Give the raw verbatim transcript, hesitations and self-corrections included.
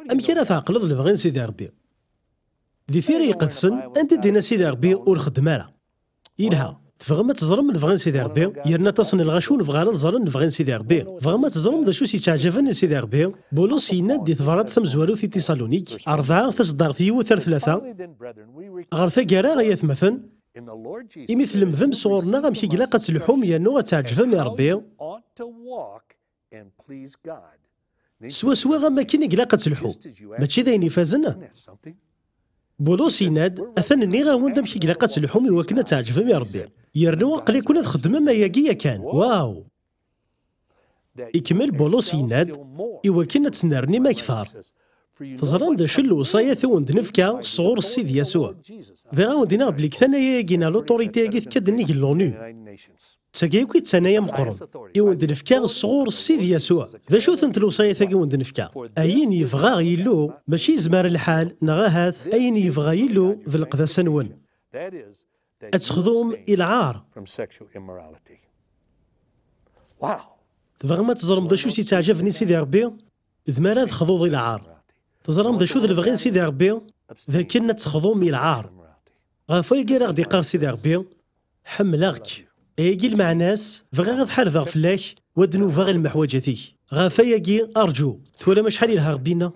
Amek ara tɛeqleḍ lebɣi n Sidi Ṛebbi? Di Tira Iqedsen, anda i d-yenna Sidi Ṛebbi ur xeddem ara? Yelha, tebɣam ad teẓrem lebɣi n Sidi Ṛebbi, yerna aṭas n lɣaci ur nebɣi ara ad ẓren lebɣi n Sidi Ṛebbi. Tebɣam ad teẓrem d acu s-yettɛeǧaben i Sidi Ṛebbi? Bulus yenna-d di tebrat tamezwarut i Tisalunik, rebɛa taṣeddart yiwet ar tlata, ɣer taggara, ay atmaten, imi tlemdem sɣur-neɣ amek i ilaq ad telḥum yernu ad tɛeǧbem i Ṛebbi, swaswa am wakken i ilaq ad telḥum. Mačči d ayen ifazen? Bulus yenna-d, atan nniɣ-awen-d amek i ilaq ad telḥum i wakken ad tɛeǧbem i Ṛebbi. Yernu aql-iken ad txeddmem ayagi yakan. Waw! Ikemmel Bulus yenna-d, i wakken ad tennernim akteṛ. Teẓram d acu n lewṣayat i wen-d-nefka sɣur Ssid Yasuɛ? Bɣiɣ ad wen-d-iniɣ belli deg tannaya-agi neɣ l'autorité-agi tekka-d nnig n l'ONU. D tagi akk i d tannaya meqqren i wen-d-nefka sɣur Ssid Yasuɛ. D acu-tent lewṣayat-agi i wen-d-nefka? Ayen yebɣa Yillu, mačči yezmer lḥal, neɣ ahat ayen yebɣa Yillu d leqdasa-nwen. Ad texdum i lɛar. Tebɣam ad teẓrem d acu s-yettɛeǧaben i Sidi Ṛebbi? D mi ara texḍuḍ i lɛar. Teẓram d acu d lebɣi n Sidi Ṛebbi? D akken ad texḍum i lɛar. Ɣef wayagi ara ɣ-d-iqqar Sidi Ṛebbi, ḥemmleɣ-k. Ayagi lmeɛna-s, bɣiɣ ad ḥarbeɣ fell-ak, wa d nubaɣ i lmeḥwaǧat-ik. Ɣef wayagi, arǧu. Twalam acḥal yelha Ṛebbi-nneɣ?